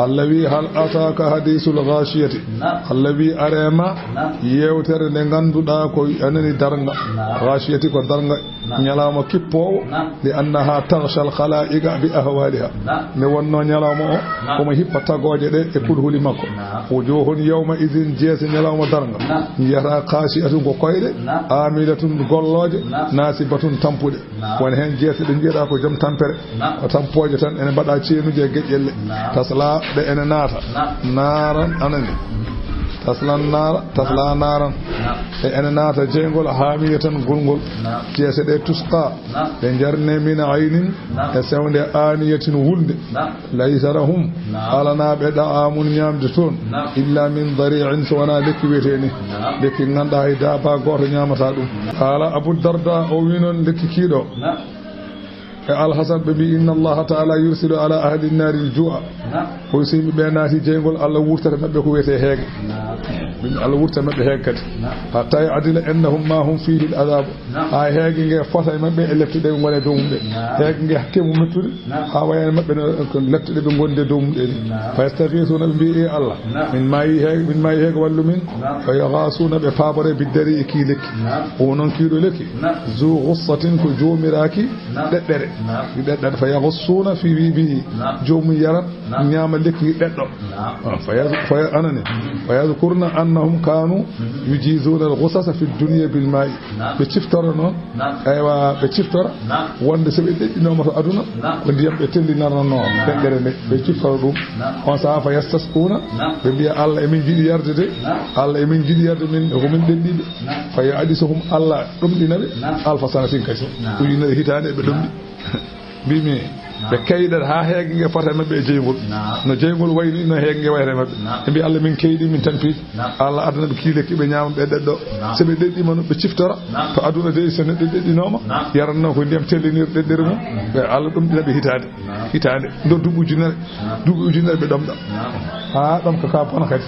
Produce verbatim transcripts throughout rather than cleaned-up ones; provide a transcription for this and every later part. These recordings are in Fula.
Allah wi: "Hal ataaka hadiisul gaashiyati?" Naam. Allah wi: "Aree ma Naam. Yeewtere nde ngannduɗaa ko anani darnga." Naam. Gaashiyati ko darnga, Naam. ñalawma kippoowo, Naam. "li annahaa taghshal khalaa'iqa bi ahwaalihaa." Naam. Nde wonnoo ñalawma o, Naam. omo hippa tagooje ɗe e kulhuli makko. Naam. "Wujuuhun yawma idhin," jeese ñalawma darnga, Naam. "njiyata khaashi'atun ko koyɗe, Naam. aamilatun gollooje, Naam. naasibatun tampuɗe." Naam. Won heen jeese ɗe mbiyaɗaa ko joom tampere. Naam. Ko tampooje tan ene mbaɗa ceenuji e geƴƴelle. Naam. Tasla ɗe ene naata. Naam. Naaran anani. Taslan naara, tasla Naam. naaran. Naam. Ɗe ene naata jeyngol haamiya tan gulngol. Naam. Jeese ɗe tusqa. Naam. Ɗe njarne min aynin Naam. e sewnde aaniyatin wulnde. Naam. Laysa lahum Naam. alanaaɓe ɗa'aamun ñaamde toon. Naam. Illa min dari'in so wonaa lekki wiyetee ni. Naam. Lekki ngannduɗaa hay daaba gooto ñaamataa ɗum. Naam. Qaala Abu Darda o wi noon lekki kiiɗo. Naam. E Alhasan ɓe mbi: "Inna Allaha ta'ala yursilu ala ahli nnaari l-juu'a." Naam. Koy so yimɓe ɓe naati jeyngol, Allah wurtata maɓɓe ko wiyetee heege. Naam. Min Allah wurtata maɓɓe heege kadi. Naam. Hatta ya'dila annahum ma hum fihi l-adhabu. Naam. Haa heege nge fota e maɓɓe e lette ɗe ɓe ngoni e dow mum ɗe. Naam. Heege nge hakke mum mettude. Naam. Haa wayani maɓɓe no ko lette ɗe ɓe ngondi e dow mum ɗe ni. Naam. Fa yastaghisuna ɓe mbi: "E Allah, Naam. min maayi heege, min maayi heege wallu min." Naam. Fa yughathuna ɓe paabore bi dari'i e kii lekki. Naam. O noon kiiɗo lekki. Naam. Zu ghussatin ko joomiraaki Naam. ɗeɗɗere. Naam. Ɗi ɗeɗɗere fa yaghussuna fi bi, bi. Naam. Joomum yaran Naam. ñaama lekki ɗeɗɗo. Naam. Ah, fa yaz-, fa ya-, anani. Mm. Fa yadhkurna annahum kanu Mm. yujizuna al-ghusasa fi dunya bil ma'i. Naam. Ɓe ciftora noon. Naam. Aywa, ɓe ciftora. Naam. Wonde so ɓe ɗeɗɗinooma to aduna, Naam. ko ndiyam ɓe tellinarnoo Naam. ɗeɗɗere nde. Ɓe ciftora ɗum. Naam. On sahaa fa yastasquna. Naam. Ɓe mbiya, "Allah, emin jiɗi yarde de. Naam. Allah, emin jiɗi yarde min, ko min ɗeɗɗiiɓe." Naam. Fa ya'disuhum, Allah ɗomɗina ɓe. Naam. Alfa sanatin kadi. Naam. Ujunere hitaande ɓe ɗomɗi. Mbimi, ɓe kaydat haa heege nge fota e maɓɓe e jeyngol. Naam. No jeyngol wayni, no heege nge wayata e maɓɓe. Naam. Ɓe mbi, "Allah, min kaydi, min tampi." Naam. Allah addana ɓe kii lekki, ɓe ñaama, ɓe ɗeɗɗo. Naam. So ɓe ɗeɗɗiima no, ɓe ciftora. Naam. To aduna de, so neɗɗo ɗeɗɗinooma, Naam. yaranno ko ndiyam tellinir ɗeɗɗere mum. Naam. Ɓe Allah ɗomɗina ɓe hitaande. Naam. Hitaande. Ndo duuɓi ujunere. Naam. Duuɓi ujunere ɓe ɗomɗa. Naam. Haa ɗomka ka bona kadi.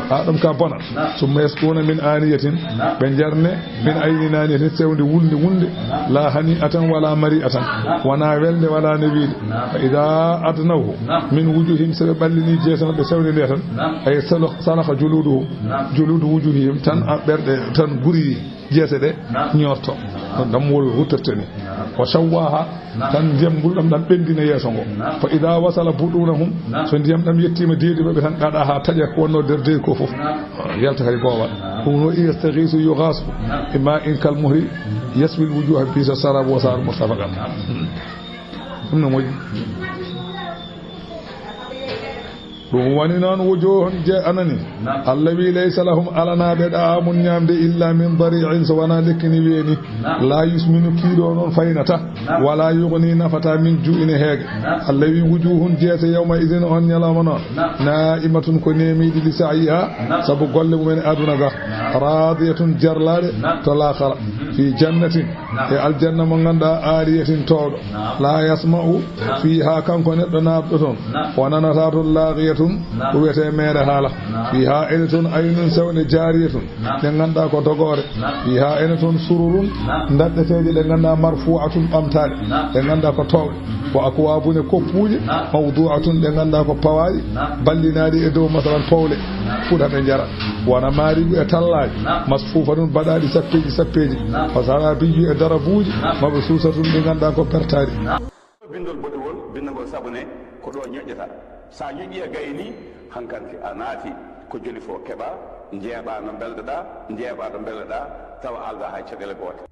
Haa ɗomka bona. Naam. Summa yasquna min aniyatin. Naam. Ɓe njarne min aynin aniyatin, sewnde wulnde wulnde. Naam. La hani'atan wala mari'atan. Naam. Wona welde wala newiinde. Naam. Fa idha adnahu Naam. min wujuhim, so ɓe ɓallini jeese maɓɓe sewnde nde tan. Naam. Ay salo-, salaha juluduhum. Naam. Juludu wujuhihim tan a ɓerɗe tan guri jeese ɗe Naam. ñoorto. Naam. No dammuwol wuttirta ni. Naam. Wa shawwaha Naam. tan ndiyam ngulɗam ɗam ɓendina yeeso ngo. Naam. Fa idha wasala budunahum, Naam. so ndiyam ɗam yettiima deedi maɓɓe tan, qaɗa haa taƴa ko wonno nder deedi ko fof. Naam. Yalta kadi boowal. Naam. Ɗum no yastaghisu yughasu Naam. bima'in kal muhli yaswi al wujuha bi'sa sharab wa sa'at murtafaqa. Naam. Ɗum no moƴƴi. Ɗum woni noon wujuhun je anani. Naam. Allah wi laysa lahum alanaaɓe ɗa'aamun ñaamde illa min dari'in so wonaa lekki ni weeni. Naam. La yusminu kiiɗo noon faynata. Naam. Wala yughni nafata min ju'ini heege. Naam. Allah wi wujuhun jeese yawma idhin on ñalawma noon. Naam. Na'imatun ko neemiiɗi li sa'yiha Naam. sabu golle mumen aduna ga. Naam. Radiyatun jarlaaɗe Naam. to laakhara. Mhm. Fi jannatin Naam. e aljanna mo ngannduɗaa aliyatin towɗo. Naam. La yasma'u Naam. fiha kanko neɗɗo naatɗo toon. Naam. O nanata toon laghiyatun Naam. ko wiyetee meere haala. Naam. Fiha ene toon aynun sewnde jariyatun Naam. ɗe ngannduɗaa ko dogoore. Naam. Fiha ene toon sururun Naam. ndaɗɗeteeje ɗe ngannduɗaa marfu'atun ɓamtaaɗe. Naam. Ɗe ngannduɗaa ko towɗe. Mhm. Wa akwabun e koppuuje Naam. mawdu'atun ɗe ngannduɗaa ko pawaaɗi Naam. ballinaaɗi e dow masalan powle. Naam. Fuɗa ɓe njara. Wa namariqu e tallaaje Naam. masfufatun baɗaaɗi sappeeji sappeeji. Naam. Wa zarabiyu e darabuuji Naam. mabsusatun ɗi ngannduɗaa ko bertaaɗi. Naam. Binndol boɗewol, binndagol sabu ne ko ɗo ñoƴƴata. Sa ñoƴƴi a gayni, hankanti a naati ko joli fof keɓa, njeeɓa no mbelɗoɗa, njeeɓa ɗo mbelɗoɗa, tawa alda hay caɗeele goote.